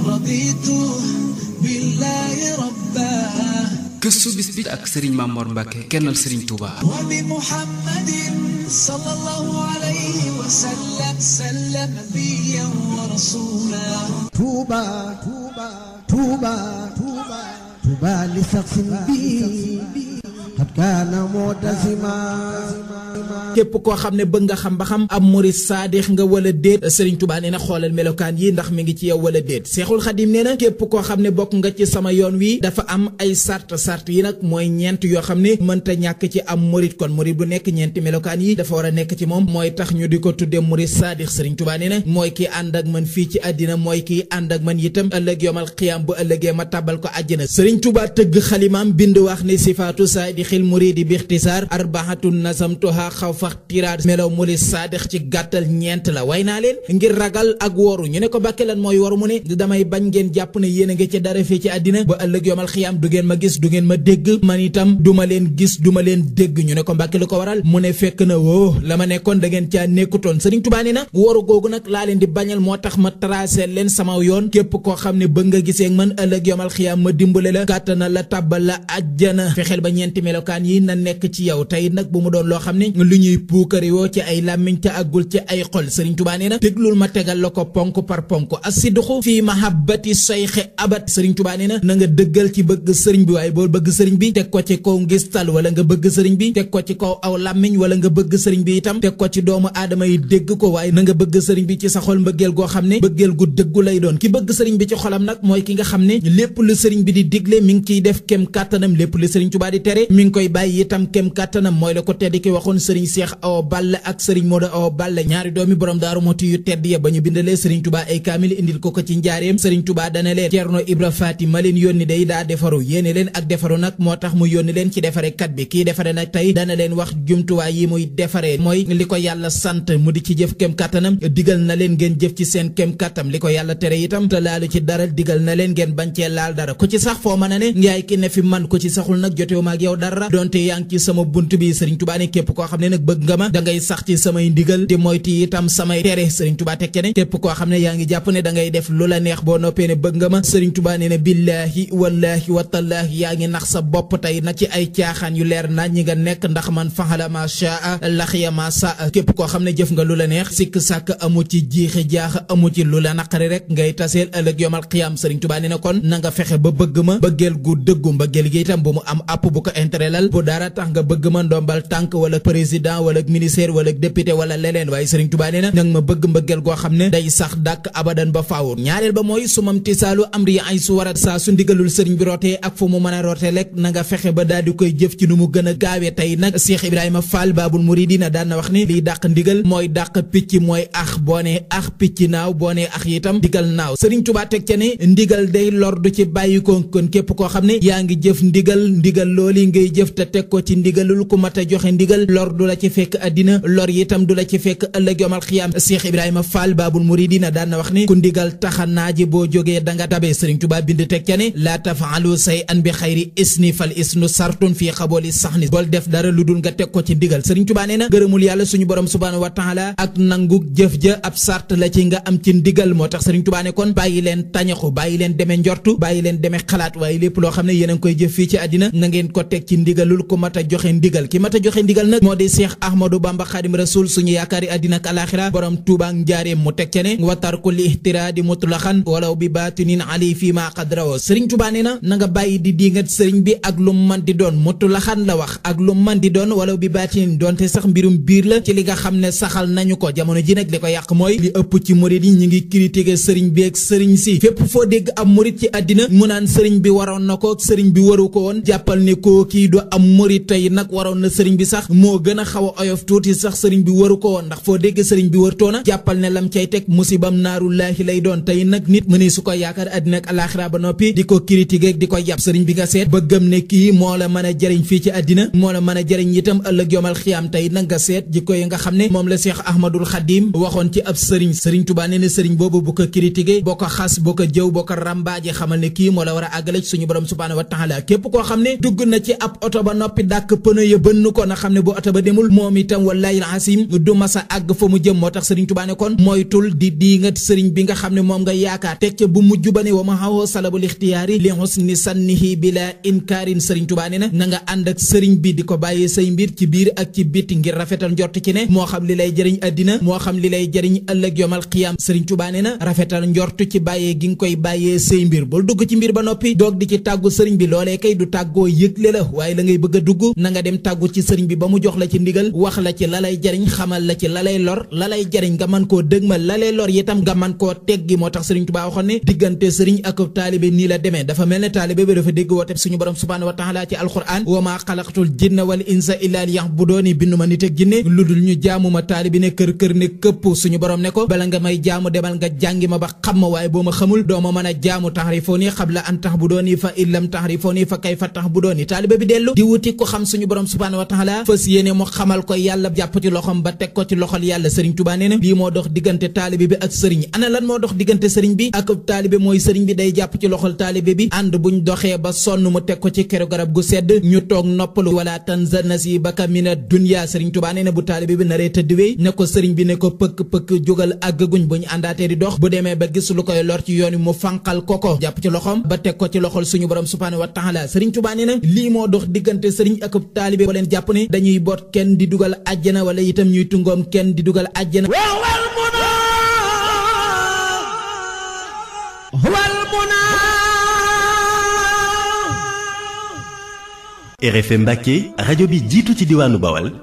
raditu billahi rabba. gëstu bis bi ak Serigne Mamor Mbacke kennal Serigne Touba. wa bi Muhammadin sallallahu alayhi wa sallam sallam nabiyyan wa rasulan. Touba Touba Touba Touba Touba li saxsin bi xat kaana mu'tazima. képp koo xam ne bëgg nga xam ba xam am murid saadix nga wala déet Serigne Touba nee na xoolal melokaan yi ndax mi ngi ci yow wala déet. Seexul Xadim nee na képp koo xam ne bokk nga ci sama yoon wi dafa am ay sart yi nag mooy ñeent yoo xam ne mënta ñàkk ci am murid. kon murid bu nekk ñeenti melokaan yi dafa war a nekk ci moom mooy tax ñu di ko tudde murid saadix. Serigne Touba nee na mooy kii ànd ak man fii ci àddina mooy kii ànd ak man itam ëllëg yomal xiyaam bu ëllëgee ma tàbbal ko àjjana. Serigne Touba tëgg xalimaam bind wax ne sifaatu saadixil muridi bi ixtisaar arbahatun nazamtuha xawfa tiraad melaw murid saadix ci gàttal ñeent la. way naa leen ngir ragal ak woru ñu ne ko bàkke lan mooy waru mu ne damay bañ ngeen jàpp ne yéen a ngi ci dara fii ci àddina ba ëllëg yomal xiyaam du ngeen ma gis du ngeen ma dégg man itam duma leen gis duma leen dégg. ñu ne ko mbàkke lu ko waral mu ne fekk na woo la ma nekkoon da ngeen caa nekkutoon. Serigne Touba nee na waru googu nag laa leen di bañal moo tax ma tracé leen sama yoon képp koo xam ne bëgg nga gisee man ëllëg yomal xiyaam ma dimbale la kàttana la tàbbal la àjjana. fexeel ba ñeenti melokaan yi na nekk ci yow tey nag bu mu doon loo xam ne lu ñuy puukari woo ci ay làmmiñ te àggul ci ay xol. Serigne Touba nee na déglul ma tegal la ko ponk par ponk asidxu fii mahabbati sayxi abat. Serigne Touba nee na nga dëggal ci bëgg sëriñ bi waaye boo bëgg sëriñ bi teg ko ci kaw ngistal wala nga bëgg sëriñ bi teg ko ci kaw aw làmmiñ wala nga bëgg sëriñ bi itam teg ko ci doomu aadama yi dégg ko waaye na nga bëgg sëriñ bi ci sa xol mbëggeel goo xam ne mbëggeel gu dëggu lay doon. ki bëgg sëriñ bi ci xolam nag mooy ki nga xam ne lépp lu sëriñ bi di digle mi ngi ciy def kem kàttanam lépp lu Serigne Touba di tere mi ngi koy bàyyi itam kem kàttanam. mooy la ko tedd ki waxoon Serigne Cheikh Awa Balla ak Serigne Modou Awa Balla ñaari doomi borom Daaru Muxti yu tedd ya ba ñu bindalee Serigne Touba ay kaamil indil ko ci njaareem Serigne Touba dana leen Ceerno Ibra Faati ma leen yónni day daa defaru yéene leen ak defaru nag moo tax mu yónni leen ci defare kat bi kii defare nag tey dana leen wax jumtuwaay yi muy defaree mooy li ko yàlla sant mu di ci jëf kem kàttanam digal na leen ngeen jëf ci seen kem kàttam li ko yàlla tere itam te laalu ci dara digal na leen ngeen bañ cee laal dara ku ci sax foo mën a ne ngaay ki ne fi man ku ci saxul nag jotewu ma ak yow dara donte yaa ngi ci sama bunt bi Serigne Touba ne képp koo xam ne nag bëgg nga ma da ngay sax ci samay ndigal di moytu itam samay tere. Serigne Touba teg ne képp koo xam ne yaa ngi jàpp ne da ngay def lu la neex boo noppee ne bëgg nga ma Serigne Touba ne billaahi wallaahi watallaahi yaa ngi nax sa bopp tey na ci ay caaxaan yu leer nañ ñi nga nekk ndax man faxala ma shaa laxiya ma saa. képp koo xam ne jëf nga lu la neex sikk sàkk amu ci jiixi jaax amu ci lu la naqari rek ngay taseel ëllëg yomal xiyaam. Serigne Touba ne kon na nga fexe ba bëgg ma bëggeel gu dëggu mbëggeel gi itam bu mu am app bu ko intérêt lal bu dara tax nga bëgg ma ndombal tànk wala président wala ministère wala député wala leneen waaye Serigne Touba nee na nag ma bëgg mbëggeel goo xam ne day sax dàkk abadan ba faaw. ñaareel ba mooy su mam tisaalu amri ay su warat saa su ndigalul Serigne bi rootee ak fu mu mën a rootee rek na nga fexe ba daal di koy jëf ci nu mu gën a gaawee. tey nag Cheikh Ibrahima Fall Babul Mouridina daan na wax ni liy dàq ndigal mooy dàq picc mooy ax boo nee ax picc naaw boo nee ax itam ndigal naaw. Serigne Touba teg ca ne ndigal day lor du ci bàyyi ko kon képp koo xam ne yaa ngi jëf ndigal looli ngay jëf te teg ko ci ndigalul ku mat a joxe ndigal lor du la ci fekk àddina lor itam du la ci fekk ëllëg yomal xiyaam. Cheikh Ibrahima Fall Babul Mouridina daan na wax ni ku ndigal taxa naaji boo jógee danga tabe. Serigne Touba bind teg ca ne laa tafaalu say an bi xayri isni fal isnu sartun fii xabooli saxni bol def dara lu dul nga teg ko ci ndigal. Serigne Touba nee na gërëmul yàlla suñu borom subhaanahu wa taala ak nangu jëf ja ab sart la ci nga am ci ndigal. moo tax Serigne Touba ne kon bàyyi leen tañaxu bàyyi leen deme njortu bàyyi leen deme xalaat waaye lépp loo xam ne yéen a ngi koy jëf fii ci àddina na ngeen ko teg ci ndigalul ku mat a joxe ndigal. ki mat a joxe ndigal nag moo di Cheikh Ahmadou Bamba Khadim Rasoul suñu yaakaari àddina ak alaxira borom Touba ak njaareem mu teg ca ne wa tarkul ihtiraadi mutlaxan walaw bi baatinin ali fii ma qadrawo. Serigne Touba nee na nga bàyyi di dingat sëriñ bi ak lu man di doon mutlaxan la wax ak lu man di doon walaw bi baatinin doonte sax mbirum biir la ci li nga xam ne saxal nañu ko. jamono ji nag li ko yàq mooy li ëpp ci murid yi ñi ngi critiquer sëriñ bi ak sëriñ si fépp foo dégg am murid ci àddina mu naan sëriñ bi waroon na ko sëriñ bi waru ko woon jàppal ne koo kii du am murid tey nag waroon na sëriñ bi sax moo gën a xaw a oyof tuuti sax sëriñ bi waru ko woon ndax foo dégg sëriñ bi wartoona jàppal ne lam cay teg musibam naarullaahi lay doon. tey nag nit mu ne su ko yaakaar àddina ak alaxira ba noppi di ko critiquer di ko yàpp sëriñ bi nga seet ba gëm ne kii moo la mën a jëriñ fii ci àddina moo la mën a jëriñ itam ëllëg yomal xiyaam. tey nag nga seet jikko yi nga xam ne moom la Cheikh Ahmadul Khadim waxoon ci ab sëriñ. Serigne Touba nee na sëriñ boobu bu ko critiquer boo ko xas boo ko jëw boo ko rambaaje xamal ne kii moo la war a àggale suñu borom subhaanahu wa taala. képp koo xam ne dugg na ci ab oto ba noppi dàkk pneu ya bënn ko na xam ne bu oto ba demul moom itam wallahi alazim du masa àgg fa mu jëm moo tax Serigne Touba ne kon moytul di diingat sëriñ bi nga xam ne moom nga yaakaar teg ca bu mujj ba ne wa ma xawoo salabul ixtiyaari li husni sannihi bila inkaarin Serigne Touba ne na nga ànd ak sëriñ bi di ko bàyyee say mbir ci biir ak ci biti ngir rafetal njort ci ne moo xam li lay jëriñ àddina moo xam li lay jëriñ ëllëg yomal xiyaam Serigne Touba ne na rafetal njort ci bàyyee gi nga koy bàyyee say mbir bul dugg ci mbir ba noppi doog di ci tàggu sëriñ bi loolee kay du tàggoo yëgle la waaye la ngay bëgg a dugg na nga dem tàggu ci sëriñ bi ba mu jox la ci ndigal wax la ci la lay jëriñ xamal la ci la lay lor la lay jëriñ nga mën koo dëgmal la lay lor itam nga mën koo teggi moo tax Serigne Touba waxoon ne diggante sëriñ ak taalibe nii la demee dafa mel ne taalibe bi dafa dégg woote suñu borom subhanahu wa taala ci alquran wa maa xalaqtul jinna wal insa illa liya'budooni bindu ma nit ak jinne lu dul ñu jaamu ma taalibe ne kër ne këpp suñu borom ne ko bala nga may jaamu demal nga jàngi ma ba xam ma waaye boo ma xamul doo ma mën a jaamu taxrifooni xabla an taxbudooni fa illam taxrifooni fa kayfa taxbudooni taalibe bi dellu di wuti ko xam suñu borom subhanahu wa taala fas yéene mu xamal ko yàlla jàpp ci loxom ba teg ko ci loxol yàlla Serigne Touba nee na lii moo dox diggante taalibe bi ak sëriñ ana lan moo dox diggante sëriñ bi ak taalibe mooy sëriñ bi day jàpp ci loxol taalibe bi ànd buñ doxee ba sonn mu teg ko ci keru garab gu sedd ñu toog noppalu wala tanza nasibaka mina dunya Serigne Touba nee na bu taalibe bi naree tëdd wéy ne ko sëriñ bi ne ko pëkk jógal àggaguñ bu ñu àndaatee di dox bu demee ba gis lu koy lor ci yoon wi mu fanqal ko jàpp ci loxom ba teg ko ci loxol suñu borom subhanahu wa taala Serigne Touba nee na lii moo dox diggante sëriñ ak taalibe boo leen jàpp ne dañuy boot kenn di dugal àjjana wala itam ñuy tungoom kenn di dugal àjjana RFM Mbacké rajo bi jiitu ci diwaanu Bawal